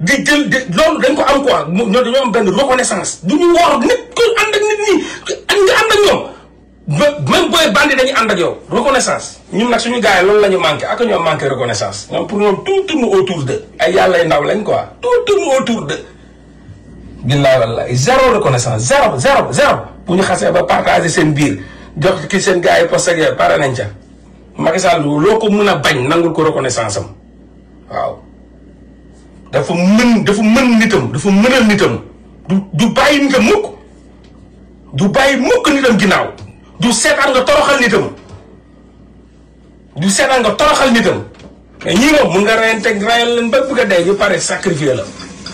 di jël loolu dañ ko am quoi ñoo dañoo am benn reconnaissance du ñu woor nit ku ànd ak nit ñi nga ànd ak ñoom même booy bandi dañuy ànd ak yow reconnaissance ñun nag suñu gars yi loolu la ñu manqué ak ñoo manqué reconnaissance ñoom pour ñoom tout tourne autour de ay yàlla ndaw lañ quoi tout tourne autour de billaay wallaay zéro reconnaissance zéro bu ñu xasee ba partager seen biir jox ki seen gars yi poste ak pare nañ ca Macky Sall loo ko mën a bañ nangul ko reconnaissance am waaw dafa mën nitam dafa mënal nitam du bàyyi nitam mukk du bàyyi mukk nitam ginnaaw du seetaan nga toroxal nitam mais ñii moom mun nga rayal leen ba bëgg a dee ñu pare sacrifier la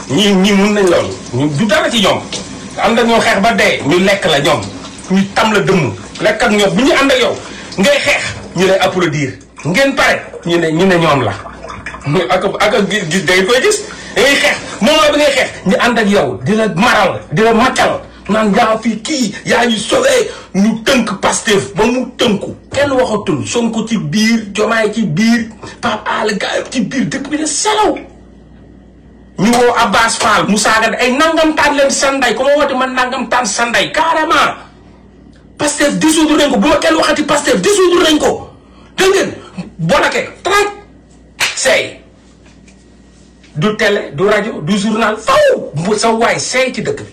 ñii mun nañ loolu du dara ci ñoom ànd ak ñoo xeex ba dee ñu lekk la ñoom ñu tam la dëmm lekk ak ñoom bu ñu ànd ak yow ngay xeex ñu lay applaudir ngeen pare ñu ne ñoom la ak gis day koy gis ngay xeex moom la bi ngay xeex ñu ànd ak yow di la maral di la maccal naan yaa fii kii yaa ñu sauvé ñu tënk Pastef ba mu tënku kenn waxatul Sonko ci biir Jomaay ci biir Pape Alé Gaye ci biir dëkk bi ne salaw ñu woo Abbas Fall mu saaga ay nangam taan leen sanday ku ma woote man nangam taan sanday carrément Pastef dissoudre nañ ko bu ma kenn waxati Pastef dissoudre nañ ko dégg ngeen bolake traite seey du télé du rajo du journal faw sa waay seey ci dëkk bi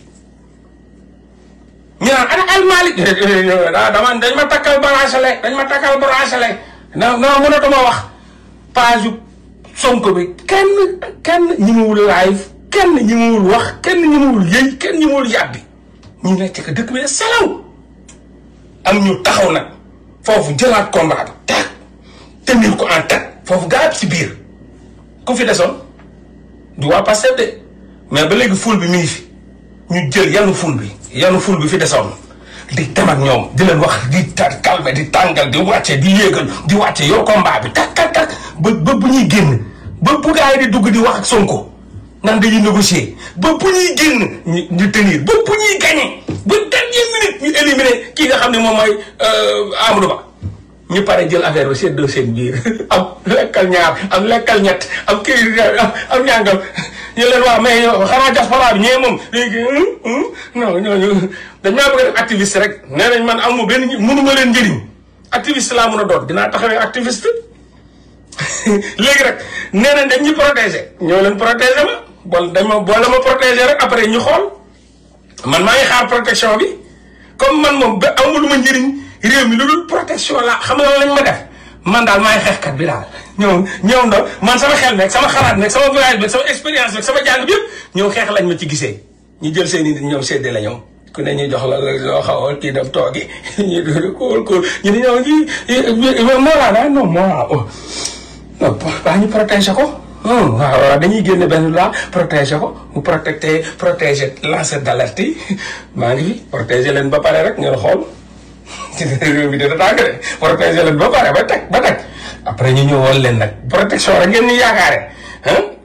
ñu naan ana El Malick dañ ma takkal bracelet non mënatuma wax page Sonko bi kenn ñi muwul live kenn ñi muwul wax kenn ñi muwul yëy kenn ñi muwul yàbbi ñu nekk ci dëkk bi ne salaw am ñu taxaw nag foofu jëlaat combat bi taag tenir ko en tête foofu gaa ci biir ku fi desoon du waa Pastef de mais ba léegi ful bi mi ngi fi ñu jël yanu ful bi fi desoon di dem ak ñoom di leen wax di calmer di tàngal di wàcce di yéegal di wàcce yor combat bi tak ba bu ñuy génn ba bu gaa yi di dugg di wax ak Sonko nan dañuy négocier ba bu ñuy génn ñu tenir ba bu ñuy gagné ba dernière minute ñu éliminer kii nga xam ne moom mooy Amadou Ba ñu pare jël affaire bi seddoo seen biir am lekkal ñaar am lekkal ñett am kii am ñàngam ñu leen wax mais xanaa diaspora bi ñee moom léegi non ñooñu dañ maa bëgg a def activiste rek nee nañ man amu benn mënuma leen njëriñ activiste laa mën a doon dinaa taxawee activiste léegi rek nee nañ dañ ñu protéger ñoo leen protéger ma boole ma protéger rek après ñu xool man maa ngi xaar protection bi comme man moom ba amul lu ma njëriñ réew mi lu dul protection la xam nga lañ ma def man daal maay xeexkat bi daal ñëw ndaw man sama xel nekk sama xalaat nekk sama voyage bi sama expérience bi sama jàng bi yëpp ñëw xeex lañ ma ci gisee ñu jël seen i ñëw séddee la ñoom ku ne ñu jox la loo xaw a kii dem toogi ñu dul kóol ñu ne ñëw ji Mollah non baa ñu protéger ko waaw dañuy génne benn loi protéger ko mu protéger lanceur d'alerte yi maa ngi fi protéger leen ba pare rek ngeen xool réew mi dina tàng de protéger leen ba pare ba teg après ñu ñëwoon leen nag protection rek ngeen ñu yaakaare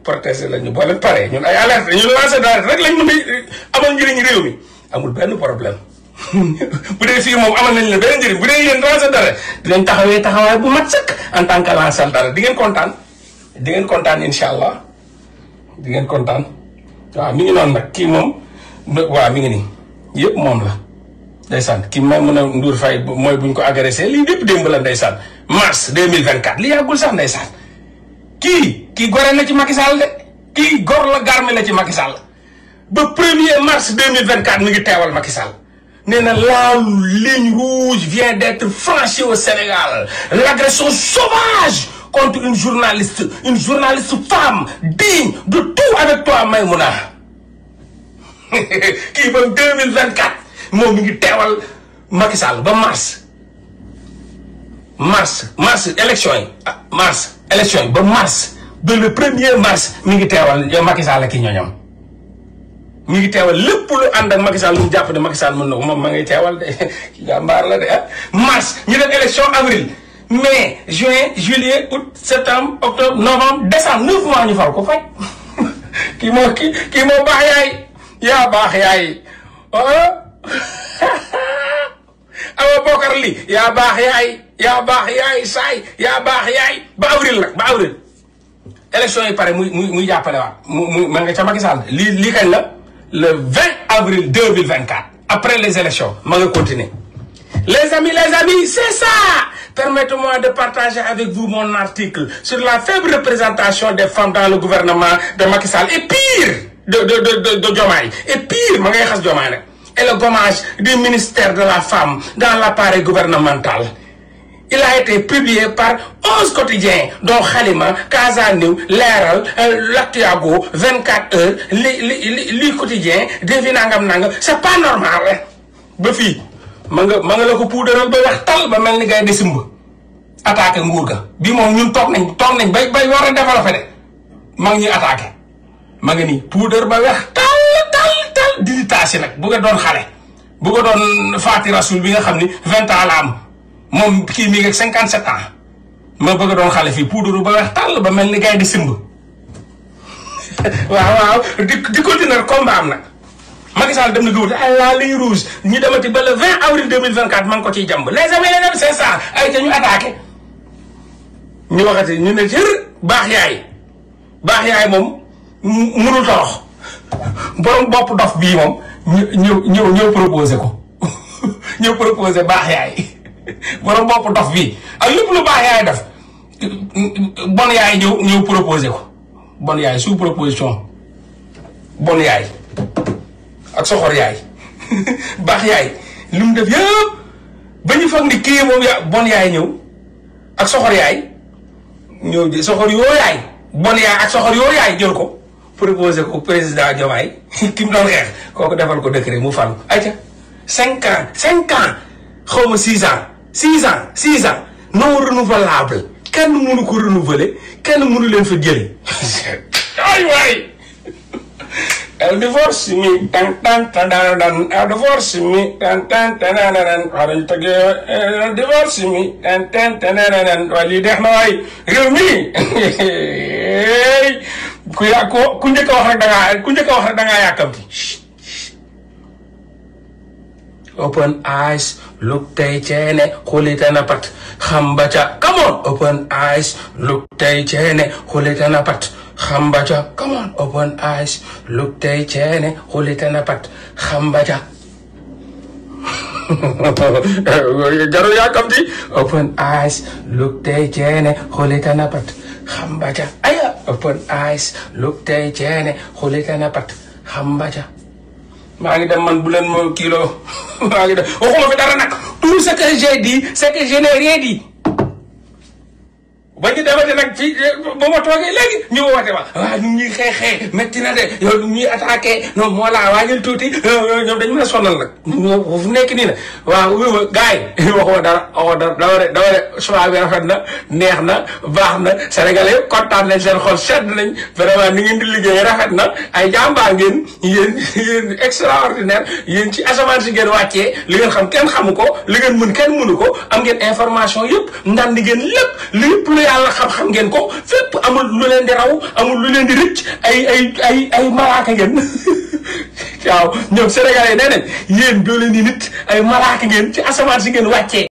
protéger leen ñu boo leen pare ñun ay alerte ñun lanceur d'alerte rek lañ mën a amal njëriñ réew mi amul benn problème bu dee fii moom amal nañ la benn njëriñ bu dee yéen lanceur d'alerte dinañ taxawaay bu mat sëkk en tant que lanceur d'alerte di ngeen kontaan incha allah di ngeen kontaan waaw mi ngi noonu nag kii moom waaw mi ngi nii yëpp moom la ndeysaan kii may mën a Ndour Faye mooy buñ ko agressé lii lépp démb la ndeysaan mars 2024 li yàggul sax ndeysaan kii gore na ci Macky Sall de kii gor la garmi la ci Macky Sall ba 1er mars 2024 mi ngi teewal Macky Sall nee na la ligne rouge vient d'être franchie au Sénégal l'agression sauvage contre une journaliste femme digne de tout avec toi Maïmouna kii ba 2024 moom mi ngi teewal Macky Sall ba mars élection yi ba mars ba le 1er mars mi ngi teewal Macky Sall ki ñoñam mi ngi teewal lépp lu ànd ak Macky Sall lu mu jàpp ne Macky Sall mën na ko moom ma ngay teewal de ki jàmbaar la de mars ñu def élection avril mai juin juillet août septembre octobre novembre décembre 9 mois ñu fal ko fay kii moo baax yaay yaa baax yaay awa bokkar li yaa baax yaay saay yaa baax yaay ba avril élection yi pare muy jàppale waat ma nga ca Macky Sall lii kañ la le 20 avril 2024 après les élections ma nga continuer. Les amis, c'est ça. Permettez-moi de partager avec vous mon article sur la faible représentation des femmes dans le gouvernement de Macky Sall et pire de Diomaye et pire ma ngay xas Diomaye nag et le gommage du ministère de la femme dans l'appareil gouvernemental. Il a été publié par 11 quotidiens dont Halima, Casa New, Leral, L'Actuago, 24 heures, li quotidien defi nangam c'est pas normal ba fii ma nga la ko puudaral ba wax tal ba mel ni gay di simb attaqué nguur ga bi moom ñun toog nañ bay war a développé de ma ngi ñuy attaqué ma nga nii puudar ba weex tal di taasi nag bu nga doon xale bu nga doon Faati Rasul bi nga xam ni 20 ans la am moom kii mi ngi 57 ans ma bëgg a doon xale fii puudaru ba weex tal ba mel ni gay di simb waaw di continuer combat am nag Macky Sall dem na gëwut la ligne rouge ñu demati ba le 20 avril 2024 ma ngi ko ciy jàmb les amis c'est ça ay te ñu attaqué ñu waxati ñu ne jër baax yaay moom mënul torox borom bopp dof bii moom ñëw proposé ko ñëw proposé baax yaay borom bopp dof bii ak lépp lu baax yaay def bon yaay ñëw proposé ko bon yaay sous proposition bon yaay ak soxor yaay baax yaay lu mu def yëpp ba ñu foog ni kii moom bon yaay ñëw ak soxor yaay ñëw soxor yoo yaay bon yaay ak soxor yoo yaay jël ko proposé ko président Diomaye ki mu doon xeex kooku defal ko décret mu falu ayca 5 ans xaw ma 6 ans non renouvelable kenn mënu ko renouveler kenn mënu leen fa jëlee ay waay el divorce mi tan el divorce mi tan waaye tëggee el divorce mi tan waaye lii deex na waay réew mi ku njëkk a wax rek da ngaa yàkkamti. Open eyes look tey ceene xulite na pat xamba ca come on open eyes look tey ceene xulite na pat xamba ca come on open eyes look tey ceene xulite na pat xamba ca jarul yàkkamti open eyes look tey ceene xulite na pat xamba ca aya open eyes look tey ceene xulite na pat xamba ca maa ngi dem man bu leen ma kilo maa ngi dem waxuma fi dara nag tout ce que j'ai dit c'est que je n'ai rien dit ba ñu demate nag fii ba ma toogee léegi ñu woote ma waaw ñu ñuy xeexee métti na de yow ñu ñuy attaqué non moo laa waajal tuuti ñoom dañu mën a sonal nag fu nekk nii na waaw gars yi waxuma dara dama de choix bi rafet na neex na baax na sénégalais yëpp kontaan nañ seen xol sedd nañ vraiment ni ngeen di liggéey rafet na ay jàmbaar ngeen yéen extraordinaire yéen ci asamaan si ngeen wàccee li ngeen xam kenn xamu ko li ngeen mën kenn mënu ko am ngeen information yëpp ndaan di ngeen lépp lu yàlla xam-xam ngeen ko fépp amul lu leen di raw amul lu leen di rëcc ay malaaka ngeen waaw ñoom sénégalais nee nañ yéen doo leen di nit ay malaaka ngeen ci asamaan si ngeen wàccee